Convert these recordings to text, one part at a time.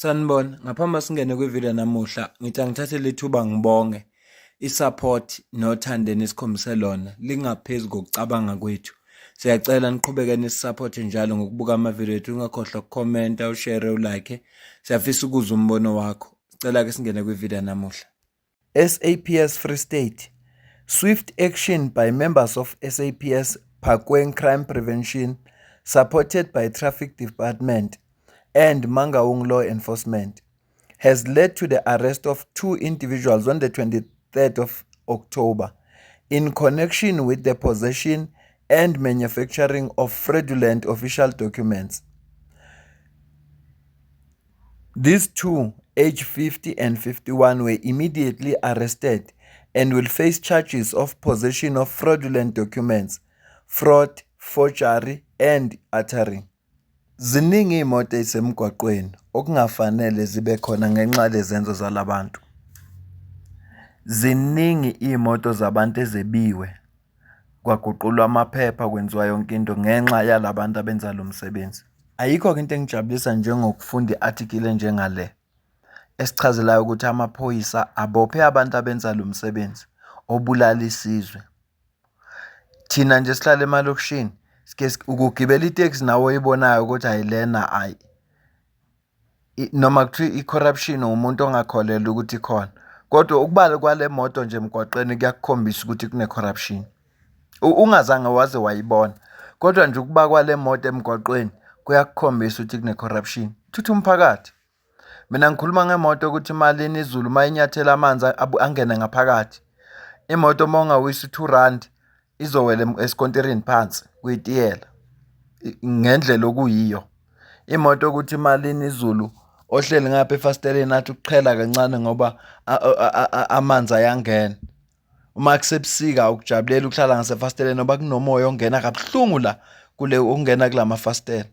Sanibona, ngaphambi singene kwividiyo namuhla, ngithi angithathe lethuba ngibonge i-support nothando enisikhombise lona lingaphezu kokucabanga kwethu. Siyacela niqhubeke nisisapothe njalo ngokubuka amavidiyo ethu, ungakhohlwa ukukhomenta, ushare, ulike. Siyafisa ukuzwa umbono wakho. Sicela ke singene kwividiyo namuhla. SAPS Free State, Swift action by members of SAPS Phakeng Crime Prevention, supported by Traffic Department and Mangaung Law Enforcement, has led to the arrest of two individuals on the 23rd of October in connection with the possession and manufacturing of fraudulent official documents. These two, aged 50 and 51, were immediately arrested and will face charges of possession of fraudulent documents, fraud, forgery and uttering. Ziningi iy'moto ey'semgwaqweni okungafanele zibe khona ngenxa yalezenzo zalabantu. Ziningi iy'moto zabantu ezebiwe, kwaguqulwa amaphepha kwenziwa yonke into ngenxa yala bantu abenza lo msebenzi. Ayikho-ke into engijabulisa njengokufunda i-article enjengale esichazelayo ukuthi amaphoyisa abophe abantu abenza lo msebenzi obulala isizwe. Thina nje sihlala emalokishini sike ukugibela iteksi nawe oyibonayo ukuthi hhayi lena hhayi noma kuthiwa i-corruption umuntu ongakholelwa ukuthi ikhona, kodwa ukuba kwale moto nje emgwaqeni kuyakukhombisa ukuthi kune-corruption. Ungazange waze wayibona, kodwa nje ukuba kwale moto emgwaqweni kuyakukhombisa ukuthi kune-corruption. Thutha umphakathi. Mina ngikhuluma ngemoto ukuthi uma lina izulu uma inyathela amanzi angene ngaphakathi. Imoto uma ungawisa u-R2 izowela esikontirini phansi kwitiyela ngendlela okuyiyo. Imoto ukuthi uma lina izulu ohleli ngapha efasiteleni athi ukuqhela kancane ngoba amanzi ayangena. Uma kusebusika ukujabulela ukuhlala ngasefasiteleni ngoba kunomoya ongena kabuhlungu la kule ongena kula mafasitela.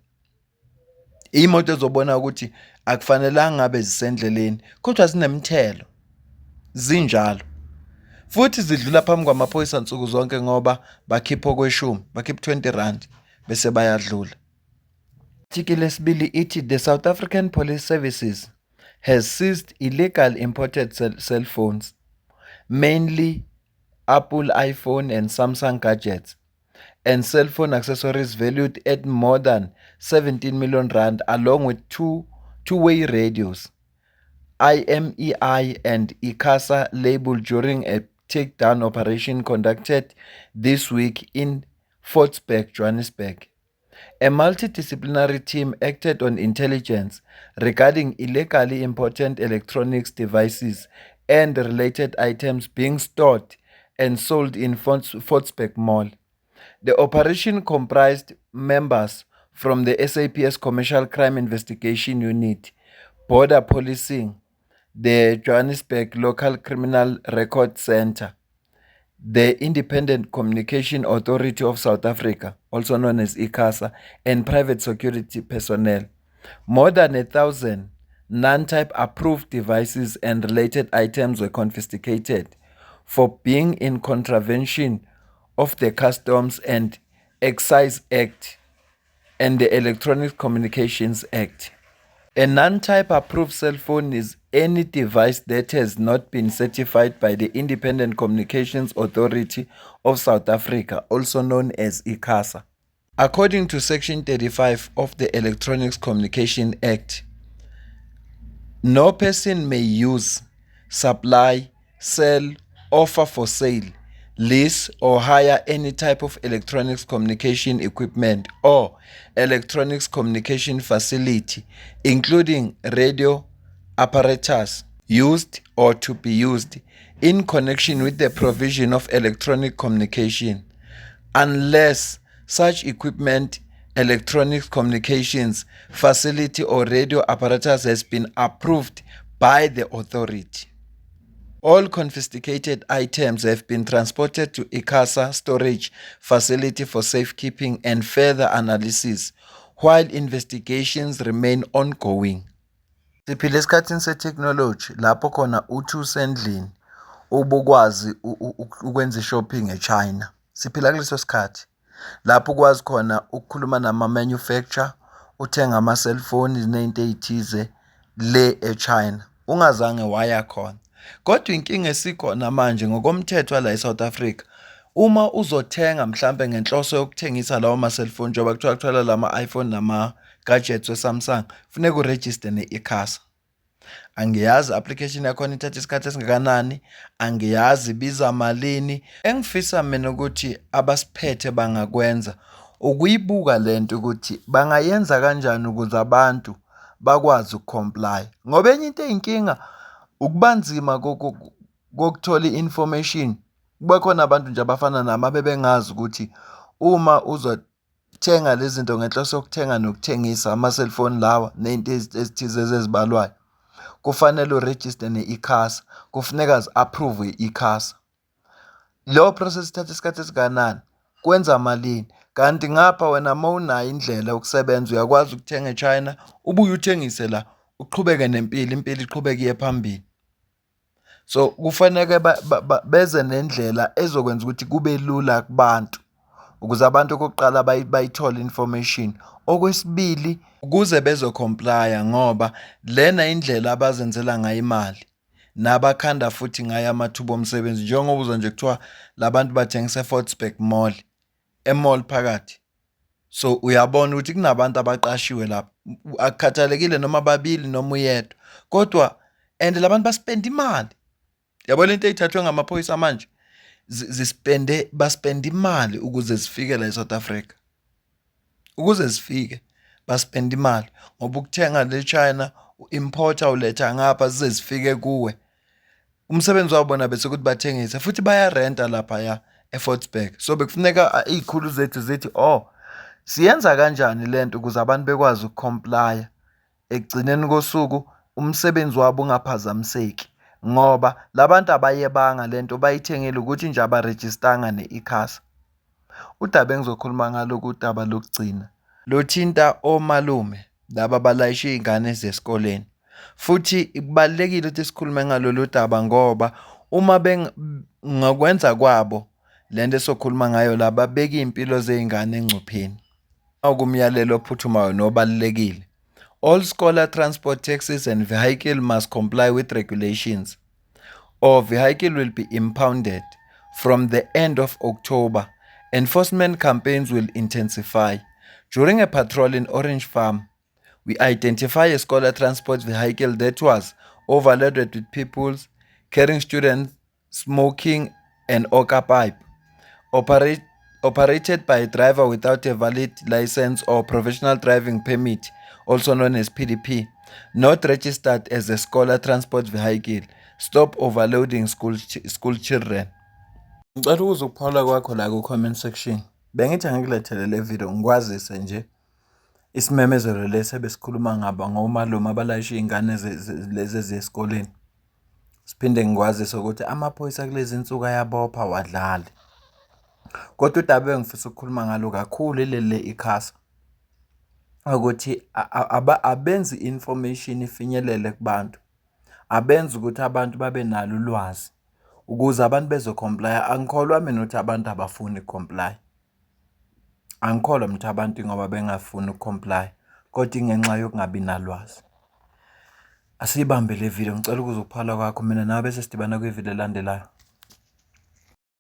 Iy'moto ezobona ukuthi akufanelanga ngabe zisendleleni kodwa zinemithelo, zinjalo. Futhi zidlula phambi kwamaphoyisa nsuku zonke ngoba bakhipha okweshumi, bakhipha u-R20 bese bayadlula. Article lesibili ithi the South African Police Services has seized illegal imported cell phones, mainly Apple iPhone and Samsung gadgets, and cell phone accessories valued at more than 17 million rand, along with two two-way radios, IMEI and ICASA label during a takedown operation conducted this week in Fordsburg, Johannesburg. A multidisciplinary team acted on intelligence regarding illegally imported electronics devices and related items being stored and sold in Fordsburg Mall. The operation comprised members from the SAPS Commercial Crime Investigation Unit, Border Policing, the Johannesburg Local Criminal Record Centre, the Independent Communication Authority of South Africa, also known as ICASA, and private security personnel. More than 1,000 non-type approved devices and related items were confiscated for being in contravention of the Customs and Excise Act and the Electronic Communications Act. A non-type approved cell phone is any device that has not been certified by the Independent Communications Authority of South Africa, also known as ICASA. According to Section 35 of the Electronics Communication Act, no person may use, supply, sell, offer for sale, lease or hire any type of electronics communication equipment or electronics communication facility, including radio apparatus used or to be used in connection with the provision of electronic communication, unless such equipment, electronic communications facility or radio apparatus has been approved by the authority. All confiscated items have been transported to ICASA storage facility for safekeeping and further analysis while investigations remain ongoing. Siphila esikhathini se-technology lapho khona uthi usendlini ubukwazi ukwenza i-shopping e-China. Siphila kuleso sikhathi lapho ukwazi khona ukukhuluma nama-manufacturer, uthenge ama-cellphone ney'nto ey'thize. le eChina ungazange waya khona. Kodwa inkinga esikhona manje ngokomthetho wala eSouth Africa, uma uzothenga mhlampe ngenhloso yokuthengisa lawo ma-cellphone njengoba kuthiwa kuthola lama-iPhone nama-gadgets we-Samsung, funeka urejiste ne-ICASA. Angiyazi i-application yakhona ithatha isikhathi esingakanani, angiyazi ibiza malini. Engifisa mina ukuthi abasiphethe bangakwenza ukuyibuka le nto ukuthi bangayenza kanjani ukuze abantu bakwazi uku-comply-a. Ngoba enye into eyinkinga ukuba nzima kokuthola i-information. Kuba khona abantu nje abafana nami abebengazi ukuthi uma uzothenga lezi zinto ngenhloso yokuthenga nokuthengisa ama-cellphone lawa ney'nto ezithize ezibalwayo, kufanele urejiste ne-ICASA, kufuneka zi-approve-we i-ICASA. Leyo process ithatha isikhathi esingakanani? Kwenza malini? Kanti ngapha wena uma unayo indlela yokusebenza uyakwazi ukuthenga eChina ubuye uthengise la, uqhubeke nempilo, impilo iqhubeke iye phambili. So, kufaneke beze nendlela ezokwenza ukuthi kube lula kubantu ukuze abantu okokuqala bayithole i-information. Okwesibili, ukuze bezo-comply-a ngoba lena indlela abazenzela ngayo imali nabakhanda futhi ngayo amathuba omsebenzi njengoba uzwa nje kuthiwa la bantu bathengisa e-Fordsburg Mall, e-mall phakathi. So uyabona ukuthi kunabantu abaqashiwe lapha, akukhathalekile noma babili noma uyedwa kodwa and la bantu baspenda imali. Yabo lento ey'thathwe ngamaphoyisa manje zispende baspenda imali ukuze zifike la e-South Africa. Ukuze zifike baspenda imali ngoba ukuthenga le China u-importer uletha ngapha zize zifike kuwe. Umsebenzi wabo bona bese ukuthi bathengise futhi bayarenta laphaya eFordsburg. So bekufuneka iy'khulu zethu zithi oh siyenza kanjani lento ukuze abantu bekwazi uku-comply-a. Ekugcineni kosuku umsebenzi wabo ungaphazamiseki ngoba la bantu abayebanga le nto bayithengile ukuthi nje abarejistanga ne-ICASA. Udaba engizokhuluma ngalo kudaba lokugcina luthinta omalume laba abalayisha iy'ngane zesikoleni. Futhi kubalulekile ukuthi sikhulume ngalolu daba ngoba uma ngokwenza kwabo le nto esokhuluma ngayo la babeka iy'mpilo zey'ngane engcupheni. Naku umyalelo ophuthumayo nobalulekile. All scholar transport taxis and vehicle must comply with regulations or vehicle will be impounded from the end of October. Enforcement campaigns will intensify. During a patrol in Orange Farm, we identify a scholar transport vehicle that was overloaded with people carrying students smoking an hookah pipe, operated by a driver without a valid license or professional driving permit, also known as PDP, not registered as a scholar transport vehicle. Stop overloading school children. Ngicela ukuzwa ukuphawula kwakho la ku-comment section. Bengithi angikulethele le video ngikwazise nje isimemezelo lesi ebesikhuluma ngabo ngomalume abalayisha iy'ngane lezi eziya esikoleni. Siphinde ngikwazise ukuthi amaphoyisa kulezi nsuku ayabopha awadlali. Kodwa udaba engifisa ukukhuluma ngalo kakhulu ileli le-ICASA ukuthi abenzi i-information ifinyelele kubantu, abenzi ukuthi abantu babe nalo ulwazi ukuze abantu bezo-comply-a. Angikholwa mina ukuthi abantu abafuni uku-comply-a. Angikholwa mina ukuthi abantu ingoba bengafuni uku-comply-a kodwa ingenxa yokungabi nalwazi. Asiyibambe le video, ngicela ukuzwa ukuphawula kwakho mina nawe bese sidibana kwividiyo elandelayo.